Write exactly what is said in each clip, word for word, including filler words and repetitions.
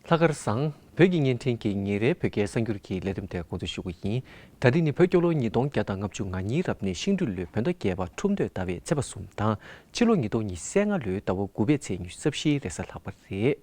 ལྷག་དཀར་བཟང་། བོད་ཀྱི་བརྙན་འཕྲིན་གྱི་ཉིན་རེའི་བོད་སྐད་གསར་འགྱུར་གྱི་ལས་རིམ་དེ་འགོ་འཛུགས་ཞུ་གི་ཡིན། ད་རིང་ནི་བོད་རྒྱལ་ལོ་ཉིས་སྟོང་བརྒྱ་དང་ལྔ་བཅུ་ང་གཉིས་རབ་གནས་ཤིང་སྦྲུལ་ལོའི་བོད་ཟླ་བརྒྱད་པ་ཁྲུམས་སྟོད་ཟླ་བའི་ཚེས་པ་གསུམ་དང་། ཕྱི་ལོ་ཉིས་སྟོང་ཉི་ཤུ་རྩ་ལྔ་ལོའི་ཟླ་བ་དགུ་པའི་ཚེས་ཉི་ཤུ་རྩ་བཞིའི་རེས་གཟའ་ལྷག་པ་རེད།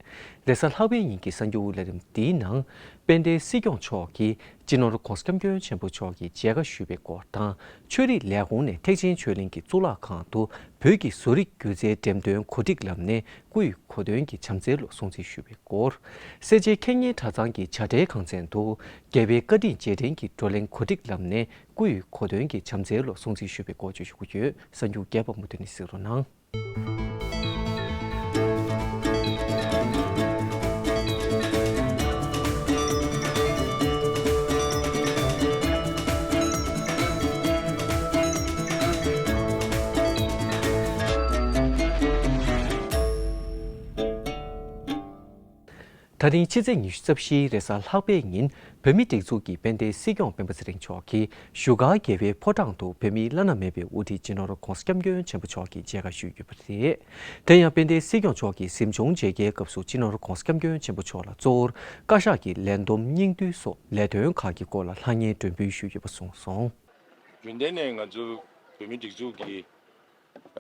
རེས་གཟའ་ལྷག་པའི་ཉིན་གྱི་གསར་འགྱུར་ལས་རིམ་འདིའི་ནང་། དཔལ་ལྡན་སྲིད་སྐྱོང་མཆོག་གིས་སྤྱི་ནོར་༧གོང་ས་༧སྐྱབས་མགོན་ཆེན་པོ་མཆོག་གི་མཇལ་ཁ་ཞུས་པའི་སྐོར་དང་། ཆོས་རིག་ལས་ཁུངས་ནས་ཐེག་ཆེན་ཆོས་གླིང་གི་གཙུག་ལག་ཁང་དུ་བོད་ཀྱི་བཟོ་རིག་སྒྱུ་རྩལ་འགྲེམས་སྟོན་གོ་སྒྲིག་ལམ་ནས་སྐུ་ཡི་གོ་སྟོན་གྱི་བྱམས་བརྩེའི་ལོ་སྲུང་བརྩི་ཞུས་པའི་སྐོར། སེར་བྱེས་ཁེ་ཉེ་གྲྭ་ཚང་གི་བྱ་བྲལ་ཁང་ཚན་དུ་རྒྱལ་བའི་བཀའ་དྲིན་རྗེས་དྲན་གྱི་བགྲོ་གླེང་གོ་སྒྲིག་ལམ་ནས་སྐུ་ཡི་གོ་སྟོན་གྱི་བྱམས་བརྩེའི་ལོ་སྲུང་བརྩི་ཞུས་པའི་སྐོར་བཅས་ཞུ་རྒྱུ་ཡོད། གསར་འགྱུར་རྒྱས་པ་མུ་མཐུད་ནས་གཟིགས་རོགས་གནང་། ད་རིང་ཕྱི་ཚེས་ཉི་ཤུ་རྩ་བཞིའི་རེས་གཟའ་ལྷག་པའི་ཉིན། བོད་མིའི་སྒྲིག་འཛུགས་ཀྱི་དཔལ་ལྡན་སྲིད་སྐྱོང་སྤེན་པ་ཚེ་རིང་མཆོག་གིས་བཞུགས་སྒར་རྒྱལ་བའི་ཕོ་བྲང་དུ་བོད་མིའི་བླ་ན་མེད་པའི་དབུ་ཁྲིད་སྤྱི་ནོར་༧གོང་ས་༧སྐྱབས་མགོན་ཆེན་པོ་མཆོག་གི་མཇལ་ཁ་ཞུས་ཡོད་པ་རེད། དེ་ཡང་དཔལ་ལྡན་སྲིད་སྐྱོང་མཆོག་གིས་གཟིམ་ཆུང་མཇལ་ཁའི་སྐབས་སུ་སྤྱི་ནོར་༧གོང་ས་༧སྐྱབས་མགོན་ཆེན་པོ་མཆོག་ལ་གཙོ་བོར་བཀའ་ཤག་གི་ལས་བསྡོམས་སྙིང་བསྡུས་སོགས་ལས་དོན་ཁག་གི་སྐོར་ལ་ལྷང་ངེར་མགྲོན་འབོད་ཞུས་ཡོད་པ་གསུངས་སོང་། རྒྱུན་ལྡན་ནས་ང་ཚོ་བོད་མིའི་སྒྲིག་འཛུགས་ཀྱི་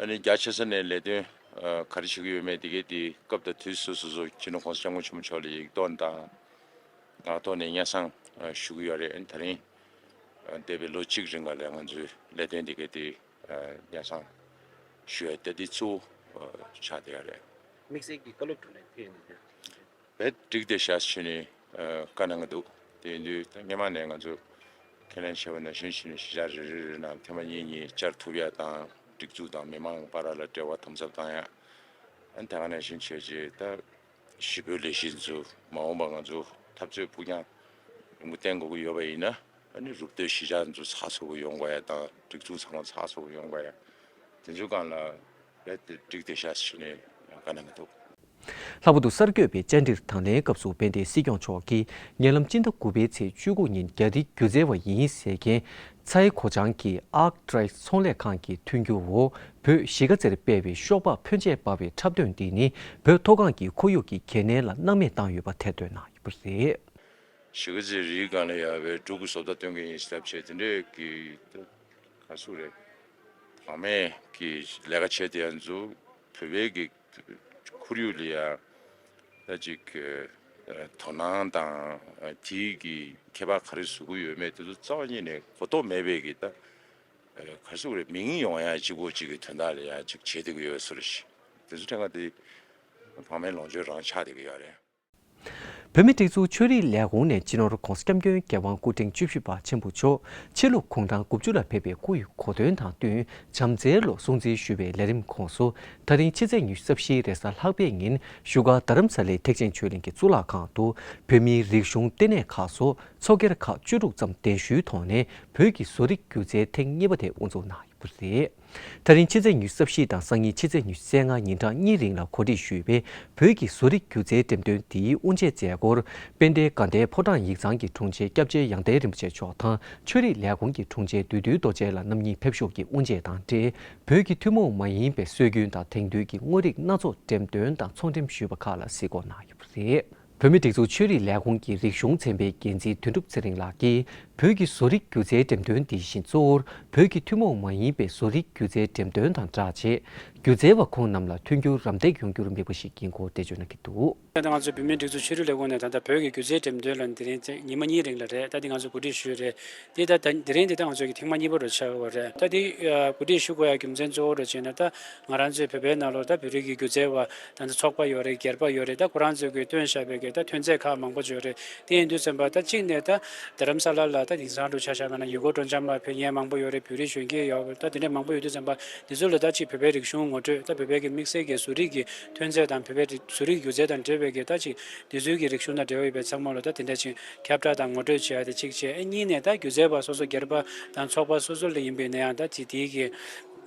ཨ་ནི་རྒྱ་ཆེ་ས་ནས་ལས་དོན་ཨ་ག་རེ་བྱེད་ཀྱི་ཡོད་མེད་དེ་གའི་དེ་སྐབས་དང་དུས་སུ་སོ་སོ་སྤྱི་ནོར་༧གོང་ས་༧སྐྱབས་མགོན་ཆེན་པོ་མཆོག་ལ་ཡིག་ཐོག་དང་ངག་ཐོག་ནས་སྙན་སེང་ཨ་ཞུ་གི་ཡོད་རེད། ཨ་ནི་ད་རིང་ཨ་འདས་པའི་ལོ་གཅིག་རིང་ལ་ང་ཚོའི་ལས་དོན་དེ་གའི་དེ་ཨ་སྙན་སེང་ཞུ་ཡ་དེ་དེ་གཙོ་བོ་ཨ་ཆགས་བསྡད་ཡོད་རེད། དམིགས་བསལ་གྱི་བཀའ་སློབ་དྲུང་ནས་ཕེབས་ནས། བས་འགྲིག་བསྡད་ཤག་ཞུས་ནས་ཨ་བཀའ་གནང་གི་འདུག་དེ་ཡིན་དུས་ད་སྔོན་མ་ནས་ང་ཚོ་ཁས་ལེན་བྱས་པ་ནང་བཞིན་བྱས་ནས་གཞིས་ཆགས་རེ་རེ་རེ་ནང་ཐེངས་མ་གཉིས་གཉིས་བཅར་ཐུབ་ཡ་དང་། སྒྲིག་འཛུགས་དང་མི་མང་བར་ལ་འབྲེལ་བ་དམ་ཟབ་བཏང་ཡ། ཨ་ནི་ད་ག་ནང་བཞིན་བྱས་རྗེས་ད་གཞིས་སྤོས་ལས་གཞི་ཚོ་མ་འོངས་པ་ང་ཚོ་འཐབ་རྩོད་ཕུགས་རྒྱང་རིང་པོ་བསྟན་དགོས་ཀྱི་ཡོད་པ་ཡིན་ན། ཨ་ནི་རུབ་སྟོད་གཞིས་ཆགས་ཚོ་ཚགས་ཚུད་པོ་ཡོང་དགོས་ཡ་དང་། སྒྲིག་འཛུགས་ཚང་མ་ཚགས་ཚུད་པོ་ཡོང་དགོས་ཡ། དེ་ཚོའི་སྒང་ལ་རྦད་དེ་འགྲིག་བསྡད་ཤག་ཞུས་ནས་བཀའ་གནང་གི་འདུག་ལྷག་པར་དུ་གསར་འགོད་པའི་བཅར་འདྲིར་དང་ལེན་སྐབས་སུ་དཔལ་ལྡན་སྲིད་སྐྱོང་མཆོག་གིས་ཉེ་ལམ་སྤྱི་ཟླ་དགུ་པའི་ཚེས་བཅུ་དགུ་ཉིན་རྒྱ་རིགས་སྒྱུ་རྩལ་བ་ཡིན་ཟེར་མཁན་ཚའེ་གོ་ཅང་གིས་ཨརཀ་ཊའིག་ཚོང་ལས་ཁང་གི་མཐུན་འགྱུར་འོག་བོད་གཞིས་ཀ་རྩེར་སྤེལ་བའི་ཤོག་སྦག་ཕོན་ཆས་སྤར་བའི་འཁྲབ་སྟོན་འདི་ནི་བོད་མཐོ་སྒང་གི་ཁོར་ཡུག་གི་གལ་གནད་ལ་སྣང་མེད་བཏང་ཡོད་པ་ཐེར་འདོན་གནང་ཡོད་པ་རེད། གཞིས་ཀ་རྩེའི་རིའི་སྒང་ལ་ཡོད་པའི་འབྲུག་གི་བཟོ་ལྟ་སྟོན་གྱི་ཡིན་ཞེས་བྱས་དེ་འདྲས་ཀྱི་ག་ཚོད་རེད། བག་མེད་ཀྱི་ལས་ཀ་བྱས་དེ་ཡང་ཚོ་བོད་པའི་གི་ཁོར་ཡུག་ལ་ཡང་ད་ཅིག་དོ་སྣང་དང་དེའི་གི་ཁྱད་པར་ག་རེ་བཟོ་གི་ཡོད་མེད་དེ་ཚོ་རྩ་བ་ཉིད་ནས་གོ་རྟོགས་མེད་པའི་གི་ད་ག་ཚོད་རེད། མིང་ཡོང་ཡ་གཅིག་པོ་གཅིག་གི་དོན་དག་ལ་ཡང་ཅིག་བྱེད་བསྡད་ཀྱི་ཡོད་ཟེར་ཞིག་དེ་ཚོ་ཐད་ཀ་དེ་བག་མེད་ལོངས་སྤྱོད་རང་ཆགས་བསྡད་ཀྱི་ཡོད་རེད། བོད་མིའི་སྒྲིག་འཛུགས་ཆོས་རིག་ལས་ཁུངས་ནས་སྤྱི་ནོར་༧གོང་ས་༧སྐྱབས་མགོན་རྒྱལ་དབང་སྐུ་ཕྲེང་བཅུ་བཞི་པ་ཆེན་པོ་མཆོག་ཕྱི་ལུགས་གུང་ཐང་དགུ་བཅུ་ལ་ཕེབས་པའི་སྐུ་ཡི་གོ་སྟོན་དང་བསྟུན་བྱམས་བརྩེའི་ལོ་སྲུང་བརྩི་ཞུ་བའི་ལས་རིམ་ཁོངས་སུ། ད་རིང་ཕྱི་ཚེས་ཉི་ཤུ་རྩ་བཞིའི་རེས་གཟའ་ལྷག་པའི་ཉིན་བཞུགས་སྒར་རྡ་རམ་ས་ལའི་ཐེག་ཆེན་ཆོས་གླིང་གི་གཙུག་ལག་ཁང་དུ་བོད་མིའི་རིག་གཞུང་ལྟེ་གནས་ཁག་སོགས་ཚོགས་སྒེར་ཁག་བཅུ་དྲུག་ཙམ་གདན་ཞུའི་ཐོག་ནས་བོད་ཀྱི་བཟོ་རིག་སྒྱུ་རྩལ་ཐེངས་གཉིས་པ་དེ་དབུ་འཛུགས་གནང་ཡོད་པ་རེད། ད་རིང་ཕྱི་ཚེས་ཉི་ཤུ་རྩ་བཞི་དང་སང་ཉིན་ཕྱི་ཚེས་ཉི་ཤུ་རྩ་ལྔ་ཉིན་གྲངས་གཉིས་རིང་ལ་གོ་སྒྲིག་ཞུས་པའི་བོད་ཀྱི་བཟོ་རིག་སྒྱུ་རྩལ་འགྲེམས་སྟོན་འདིའི་དབུ་འབྱེད་མཛད་སྒོར་དཔལ་ལྡན་དགའ་ལྡན་ཕོ་བྲང་ཡིག་ཚང་གི་དྲུང་ཆེ་སྐྱབས་རྗེ་ཡང་སྟེང་རིན་པོ་ཆེ་མཆོག་དང་ཆོས་རིག་ལས་ཁུངས་ཀྱི་དྲུང་ཆེ་བདུད་འདུལ་རྡོ་རྗེ་ལགས་རྣམ་གཉིས་ཕེབས་ཞུགས་ཀྱིས་དབུ་འབྱེད་དང་འབྲེལ་བོད་ཀྱི་ཐུན་མོང་མ་ཡིན་པའི་སྲོལ་རྒྱུན་དང་དེང་དུས་ཀྱི་དངོས་རིགས་སྣ་ཚོགས་འགྲེམས་སྟོན་དང་ཚོང་འགྲེམས་ཞུས་པ་ཁག་ལ་གཟིགས་སྐོར་གནང་ཡོད་པ་རེད། བོད་མིའི་སྒྲིག་འཛུགས་ཆོས་རིག་ལས་ཁུངས་ཀྱི་རིག་གཞུང་ཚན་པའི་འགན་འཛིན་དོན་གྲུབ་ཚེ་རིང་ལགས་ཀྱིས་བོད་ཀྱི་བཟོ་རིག་སྒྱུ་རྩལ་འགྲེམས་སྟོན་འདི་བཞིན་གཙོ་བོར་བོད་ཀྱི་ཐུན་མོང་མ་ཡིན་པའི་བཟོ་རིག་སྒྱུ་རྩལ་འགྲེམས་སྟོན་དང་སྦྲགས་རྗེས་སྒྱུ་རྩལ་བ་ཁོང་རྣམས་ལ་མཐུན་འགྱུར་རམ་འདེགས་ཡོང་རྒྱུར་དམིགས་པ་ཞིག་ཡིན་སྐོར་འགྲེལ་བརྗོད་གནང་གི་འདུག་ད་ལྟ་ང་ཚོའི་བོད་མིའི་སྒྲིག་འཛུགས་ཆོས་རིག་ལས་ཁུངས་ནས་ད་ལྟ་བོད་ཀྱི་སྒྱུ་རྩལ་འགྲེམས་སྟོན་ལ་འདི་རིང་ཉི་མ་གཉིས་རིང་ལ་རེད། ད་འདི་ང་ཚོ་གོ་སྒྲིག་ཞུས་རེད། འདི་ད་ད་འདི་རིང་འདི་ད་ང་ཚོ་གི་ཐེངས་མ་གཉིས་པ་རུ་ཆགས་ཡོད་རེད། ད་འདི་ཨ་གོ་སྒྲིག་ཞུ་དགོས་ཡ་རྒྱུ་མཚན་གཙོ་བོ་རུ་བྱས་ན་ད་ང་རང་ཚོའི་བོད་པའི་ནང་ལོགས་ད་བོད་རིགས་ཀྱི་སྒྱུ་རྩལ་བ་ད་ཚོགས་པ་ཡོད་རེད། སྒེར་པ་ཡོད་རེད། ད་ཁོ་རང་ཚོས་ཀྱི་བཏོན་བཞག་པའི་གི་ད་ཐོན་རྫས་ཁག་མང་པོ་ཅིག་ཡོད་རེད། དེ་ཡིན་དུས་ཙམ་པ་ད་གཅིག་ནས་ད་རྡ་རམ་ས་ལ་ལ་ད་དེང་སང་འགྲོ་ཆ་བཞག་པ་ན་ཡུལ་སྐོར་སྤྲོ་འཆམ་ལ་ཕེབས་མཁན་མང་པོ་ཡོད་རེད། བོད་རིགས་གཞོན་སྐྱེས་ཡོད་རེད། ད་དེ་འདྲ་མང་པོ་ཡོད་དུས་ཙམ་པ་འདི་ཚོ་ལ་ད་ཅིག་བོད་པའི་རིག་གཞུང་ངོ་སྤྲོད། ད་བོད་པའི་གི་དམིགས་བསལ་གྱི་བཟོ་རིག་གི་ཐོན་རྫས་དང་བོད་པའི་རིག་བཟོ་རིག་སྒྱུ་རྩལ་དང་འབྲེལ་བའི་གི་ད་ཅིག་འདི་ཚོའི་གི་རིག་གཞུང་དང་འབྲེལ་བ་ཡོད་པའི་ཚང་མ་ལ་ད་དེ་འདྲ་ཅིག་ཁྱབ་བསྒྲགས་དང་ངོ་སྤྲོད་བྱེད་ཡ་དེ་གཅིག་བྱས། ཨ་གཉིས་ནས་ད་སྒྱུ་རྩལ་པ་སོ་སོ་སྒེར་པ་དང་ཚོགས་པ་སོ་སོ་ལ་ཡིན་པའི་ནའང་ད་ཅིག་དེའི་གི་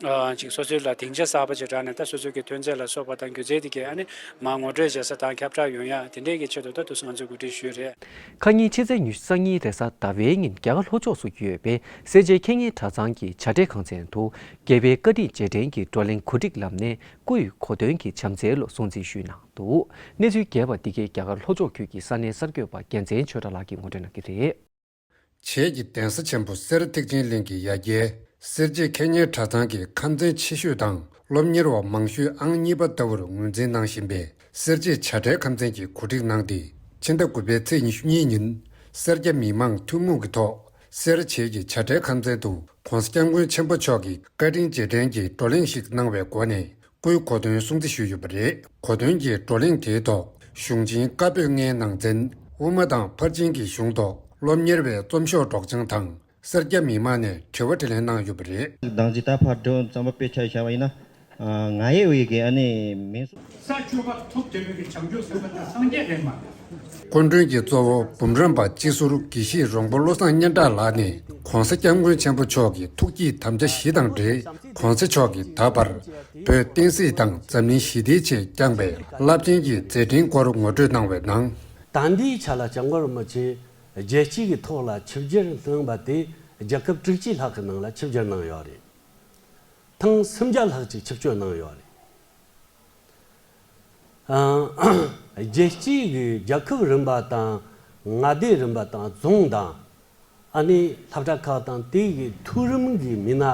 ཅིག་སོ་སོའི་ལ་སྡིངས་ཆ་གསར་པ་ཅིག་དྲངས་ནས། ད་སོ་སོའི་གི་ཐོན་རྫས་ལ་སོགས་པ་དང་སྒྱུ་རྩལ་དེ་གའི་ཨ་ནི་མར་ངོ་སྤྲོད་བྱེད་ས་དང་ཁྱབ་བསྒྲགས་ཡོང་ཡ་དེ་འདྲའི་གི་ཆེད་དུ་ད་དུས་སུ་ང་ཚོས་གོ་སྒྲིག་ཞུས་རེད། ཁ་ཉིན་ཕྱི་ཚེས་ཉི་ཤུ་རྩ་གཉིས་རེས་གཟའ་ཟླ་བའི་ཉིན་རྒྱ་གར་ལྷོ་ཕྱོགས་སུ་ཡོད་པའི་སེར་བྱེས་ཁེ་ཉེ་གྲྭ་ཚང་གི་བྱ་བྲལ་ཁང་ཚན་དུ་རྒྱལ་བའི་བཀའ་དྲིན་རྗེས་དྲན་གྱི་བགྲོ་གླེང་གོ་སྒྲིག་ལམ་ནས་སྐུའི་གོ་སྟོན་གྱི་བྱམས་བརྩེ་ལོ་སྲུང་བརྩི་ཞུས་གནང་འདུག་གནས་ཚུལ་རྒྱས་པ་འདི་གའི་རྒྱ་གར་ལྷོ་ཕྱོགས་ཁུལ་གྱི་ས་གནས་གསར་འགོད་པ་རྒྱལ་མཚན་ཆོས་གྲགས་ལགས་ཀྱིས་ངོ་སྤྲོད་གནང་གི་རེད། བྱེས་ཀྱི་གདན་ས་ཆེན་པོ་སེ་ར་ཐེག་ཆེན་གླིང་གི་ཡ་གྱལ་སེར་བྱེས་ཁེ་ཉེ་གྲྭ་ཚང་གི་ཁམས་ཚན་ཆེ་ཤོས་དང་སློབ་གཉེར་བ་མང་ཤོས་ཨང་གཉིས་པ་ལྟ་བུར་ངོས་འཛིན་གནང་བཞིན་པའི་སེར་བྱེས་བྱ་བྲལ་ཁམས་ཚན་གྱིས་གོ་སྒྲིག་གནང་སྟེ། ཕྱི་ཟླ་དགུ་པའི་ཚེས་ཉི་ཤུ་གཉིས་ཉིན་སེར་སྐྱ་མི་མང་ཐུན་མོང་གི་ཐོག་སེ་ར་བྱེས་ཀྱི་བྱ་བྲལ་ཁམས་ཚན་དུ་༸གོང་ས་༸སྐྱབས་མགོན་ཆེན་པོ་མཆོག་གི་བཀའ་དྲིན་རྗེས་དྲན་གྱི་བགྲོ་གླེང་ཞིག་གནང་བའི་སྒོ་ནས། སྐུའི་གོ་སྟོན་སྲུང་བརྩི་ཞུས་ཡོད་པ་རེད། གོ་སྟོན་གྱི་བགྲོ་གླེང་དེའི་ཐོག་གཞུང་ཆེན་བཀའ་པོད་ལྔའི་ནང་ཚན་དབུ་མ་དང་ཕར་ཕྱིན་གྱི་གཞུང་ཐོག་སློབ་གཉེར་བའི་རྩོམ་ཤོག་སྒྲོག་སྦྱང་དང་སེར་སྐྱ་མི་མང་ནས་དྲི་བ་དྲིས་ལན་གནང་ཡོད་པ་རེད། དང་ཅི་ད་ཕར་འགྲོ་རྩོམ་པ་དཔེ་ཆ་བཞག་པ་ཡིན་ན། ང་ཡི་འོས་ཀྱི་ཨ་ནི་མིང་སོགས། ས་བཅུ་པ་ཐུགས་བསྐྱེད་པའི་བྱང་ཆུབ་སེམས་དཔའ་དེ་སངས་རྒྱས་རེད་མ། སྐུ་མགྲོན་གྱི་གཙོ་བོ་འབུམ་རམས་པ་སྤྱི་ཟུར་དགེ་བཤེས་རོང་པོ་བློ་བཟང་སྙན་གྲགས་ལགས་ནས་༸གོང་ས་༸སྐྱབས་མགོན་ཆེན་པོ་མཆོག་གི་ཐུགས་བསྐྱེད་དམ་བཅའ་བཞི་དང་འབྲེལ། ༸གོང་ས་མཆོག་གིས་ད་བར་བོད་བསྟན་སྲིད་དང་འཛམ་གླིང་ཞི་བདེའི་ཆེད་བསྐྱངས་པའི་རླབས་ཆེན་གྱི་མཛད་འཕྲིན་སྐོར་ངོ་སྤྲོད་གནང་བའི་ནང་། ད་ལྟའི་ཆ་ལ་༸སྐྱབས་མགོན་རིན་པོ་ཆེ་རྒྱལ་སྤྱི་གི་ཐོག་ལ་ཆིབས་བསྒྱུར་གནང་བ་དེ་རྒྱལ་ཁབ་དྲུག་ཅུའི་ལྷག་གི་ནང་ལ་ཆིབས་བསྒྱུར་གནང་ཡོད་རེད། ཐེངས་སུམ་བརྒྱ་ལྷག་ཅིག་ཆིབས་བསྒྱུར་གནང་ཡོད་རེད། ཨ། རྒྱལ་སྤྱིའི་གི་རྒྱལ་ཁབ་རིམ་པ་དང་མངའ་སྡེ་རིམ་པ་དང་རྫོང་དང་ཨ་ནི་སློབ་གྲྭ་ཁག་དང་དེའི་གི་མཐོ་རིམ་གི་མི་སྣ་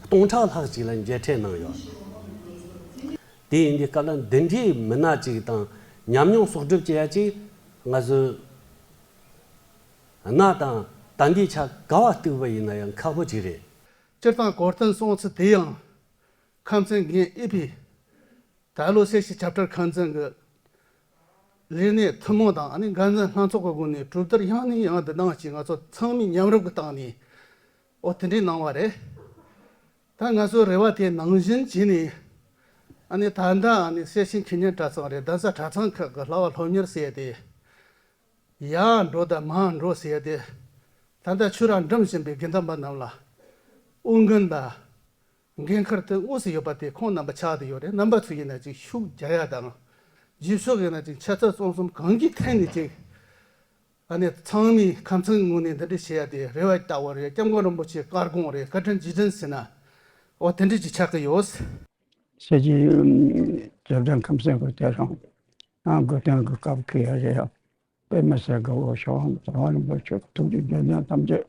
སྟོང་ཕྲག་ལྷག་ཅིག་ལ་མཇལ་འཕྲད་གནང་ཡོད། དེ་ཡིན་དུས་སྐབས་ལ་འདི་འདྲའི་མི་སྣ་ཅིག་དང་ཉམས་མྱོང་གསོག་སྒྲུབ་བྱེད་ཡ་ཅིག་ང་ཚོས་གནའ་དང་ད་ལྟའི་ཆ་ག་བ་གཏུགས་པ་ཡིན་ན་ཡང་ཁག་པོ་ཅིག་རེད། སྤྱིར་བཏང་གོ་སྟོན་སྲུང་བརྩི་དེ་ཡང་ཁམས་ཚན་འགན་ཨེ་ཕི་ད་ལོ་སེ་ཤི་ཆབ་བྲལ་ཁམས་ཚན་གྱི་ལས་སྣེ་ཐུན་མོང་དང་ཨ་ནི་འགན་འཛིན་ལྷན་ཚོགས་ཀྱི་སྒོ་ནས་གྲོས་བསྡུར་ཡང་ནས་ཡང་དུ་གནང་ཞིང་། ང་ཚོ་ཚང་མས་མཉམ་རུབ་ཀྱི་སྟེང་ནས་འོ་དེ་འདྲའི་གནང་བ་རེད། ད་ང་ཚོའི་རེ་བ་དེ་ནང་བཞིན་བྱས་ནས་ཨ་ནི་ད་ལྟ་ཨ་ནི་སེ་ཤི་ཁེ་ཉེ་གྲྭ་ཚང་རེད། གདན་ས་གྲྭ་ཚང་ཁག་གི་བསླབ་པ་སློབ་གཉེར་ཟེར་ཏེ། ཡར་འགྲོ་དང་མར་འགྲོ་ཟེར་ཏེ། ད་ལྟ་ཆོས་ར་འགྲིམ་བཞིན་པའི་དགེ་འདུན་པ་རྣམས་ལ་དབུ་འགན་དང་འགན་ཁུར་དེ་དངོས་སུ་ཡོད་པ་དེ་ཁོང་རྣམ་པ་ཆགས་བསྡད་ཡོད་རེད། རྣམ་པ་ཚོ་ཡིན་ན་ཅིག་ཤུགས་རྒྱག་ཡ་དང་། རྗེས་ཕྱོགས་ཡིན་ན་ཅིག་ཆ་ཚང་གསུམ་གསུམ་གང་གི་ཐད་ནས་ཅིག་ཨ་ནི་ཚང་མས་ཁམས་ཚན་ངོས་ནས་འདི་འདྲ་བྱེད་ཡ་དེ་རེ་བ་ལྟ་བུ་རེད། སྐྱབས་མགོན་རིན་པོ་ཆེའི་བཀའ་དགོངས་རེད། བཀའ་དྲིན་རྗེས་དྲན་ཟེར་ན་འོ་དེ་འདྲ་ཅིག་ཆགས་ཀྱི་ཡོད། ས་ཀྱི་རྒྱབ་ལྗོངས་ཁམས་ཚན་ཁུལ་དེ་རང་ཨང་དགོས་དོན་གྱི་སྐབས་ཀྱི་རེད། དཔེ་མི་སྲིད་དགའ་བོ་ཞིག་ཨང་། རྩ་བ་རིན་པོ་ཆེ་ཐུགས་ཀྱི་རྒྱལ་མཚན་ཐམས་ཅད་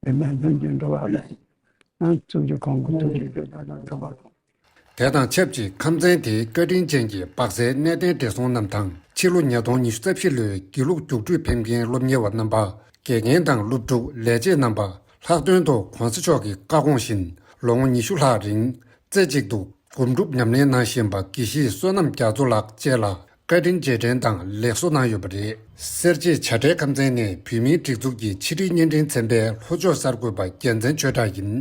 བི་མའི་ལྷུན་གྱིས་འགྲུབ་པ་ལ། ཨང་ཐུགས་ཀྱི་ཁོང་གི་ཐུགས་ཀྱི་རྒྱལ་མཚན་འགྲུབ་པ་དང་། དེ་དང་ཆབས་ཅིག་ཁམས་ཚན་དེའི་བཀའ་དྲིན་ཅན་གྱི་སྦག་སའི་གནས་བརྟན་བགྲེས་སོང་རྣམས་དང་། ཕྱི་ལོ་ཉིས་སྟོང་ཉི་ཤུ་རྩ་བཞི་ལོའི་དགེ་ལུགས་རྒྱུགས་སྤྲོད་ཕེབས་མཁན་སློབ་གཉེར་བ་རྣམ་པ། དགེ་རྒན་དང་སློབ་ཕྲུག་ལས་བྱེད་རྣམ་པ། ལྷག་དོན་དུ་༸གོང་ས་མཆོག་གི་བཀའ་དགོངས་བཞིན་ལོ་ངོ་ཉི་ཤུ་ལྷག་རིང་རྩེ་གཅིག་ཏུ་སྒོམ་སྒྲུབ་ཉམས་ལེན་གནང་བཞིན་པ་དགེ་བཤེས་བསོད་ནམས་རྒྱ་མཚོ་ལགས་བཅས་ལ་བཀའ་དྲིན་རྗེས་དྲན་དང་ལེགས་གསོ་གནང་ཡོད་པ་རེད། སེར་བྱེས་བྱ་བྲལ་ཁམས་ཚན་ནས་བོད་མིའི་སྒྲིག་འཛུགས་ཀྱི་ཕྱི་དྲིལ་བརྙན་འཕྲིན་ཚན་པའི་ལྷོ་ཕྱོགས་གསར་འགོད་པ་རྒྱལ་མཚན་ཆོས་གྲགས་ཡིན།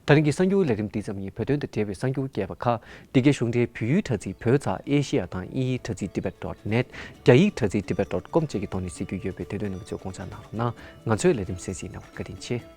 ད་རིང་གི་གསར་འགྱུར་ལས་རིམ་འདི་ཙམ་ཡིན། བོད་དོན་དང་འབྲེལ་བའི་གསར་འགྱུར་རྒྱས་པ་ཁག་འདི་གའི་གཞུང་འབྲེལ་བོད་ཡིག་དྲ་ཚིགས་བོད་ཙ་ཨེ་ཤེ་ཡ་དང་དབྱིན་ཡིག་དྲ་ཚིགས་ཏི་བེད་ཌོཊ་ནེཊ། རྒྱ་ཡིག་དྲ་ཚིགས་ཏི་བེད་ཌོཊ་ཀོམ་བཅས་ཀྱི་ཐོག་ནས་གཟིགས་རྒྱུ་ཡོད་པས། དེ་དོན་རྣམ་པ་ཚོས་དགོངས་འཇགས་གནང་རོགས་གནང་། ང་ཚོའི་ལས་རིམ་གསན་གཟིགས་གནང་བར་བཀའ་དྲིན་ཆེ།